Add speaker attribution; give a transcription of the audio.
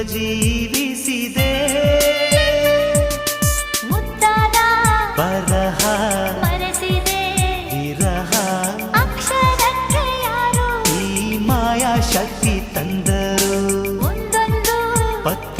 Speaker 1: ಜೀವಿಸಿದೆ.
Speaker 2: ಮುದ್ದಾದ
Speaker 1: ಬರಹ
Speaker 2: ಮರೆಸಿದೆ.
Speaker 1: ವಿರಹ.
Speaker 2: ಅಕ್ಷರಕ್ಕೆ ಯಾರು
Speaker 1: ಈ ಮಾಯಾ ಶಕ್ತಿ ತಂದರು?
Speaker 2: ಒಂದೊಂದು
Speaker 1: ಪತ್ರ.